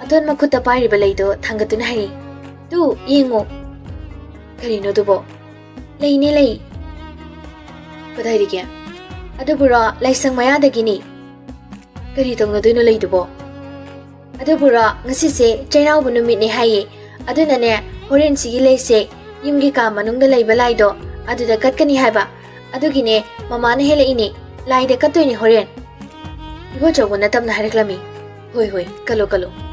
ꯑꯇꯣꯟ ꯃꯈꯨꯠꯇ ꯄꯥꯏꯔꯤꯕ ꯂꯩꯗꯣ ꯊꯥꯡꯒꯠꯇꯨꯅ ꯍꯥꯏꯔꯤ, "ꯇꯨ, ꯌꯦꯡꯉꯨ!" "ꯀꯔꯤꯅꯣ ꯑꯗꯨꯕꯣ?" "ꯂꯩꯅꯦ, ꯂꯩ!" "ꯀꯗꯥꯏꯗꯒꯤ?" "ꯑꯗꯨꯕꯨꯔꯣ, ꯂꯥꯏꯁꯪ ꯃꯌꯥꯗꯒꯤꯅꯤ!" "ꯀꯔꯤ ꯇꯧꯅꯗꯣꯏꯅꯣ ꯂꯩꯗꯨꯕꯣ?" "ꯑꯗꯨꯕꯨꯔꯣ, ꯉꯁꯤꯁꯦ ꯆꯩꯔꯥꯎꯕ ꯅꯨꯃꯤꯠꯅꯦ ꯍꯥꯏꯌꯦ꯫ ꯑꯗꯨꯅꯅꯦ, ꯍꯣꯔꯦꯟꯁꯤꯒꯤ ꯂꯩꯁꯦ ꯌꯨꯝꯒꯤ ꯀꯥ ꯃꯅꯨꯡꯗ ꯂꯩꯕ ꯂꯥꯏꯗꯣ ꯑꯗꯨꯗ ꯀꯠꯀꯅꯤ ꯍꯥꯏꯕ꯫ ꯑꯗꯨꯒꯤꯅꯦ ꯃꯃꯥꯅ ꯍꯦꯜꯂꯛꯏꯅꯦ꯫ ꯂꯥꯏꯗ ꯀꯠꯇꯣꯏꯅꯦ ꯍꯣꯔꯦꯟ꯫" ꯏꯕꯣꯆꯧꯕꯅ ꯇꯞꯅ ꯍꯥꯏꯔꯛꯂꯝꯃꯤ, "ꯍꯣꯏ, ꯍꯣꯏ, ꯀꯠꯂꯣ, ꯀꯠꯂꯣ꯫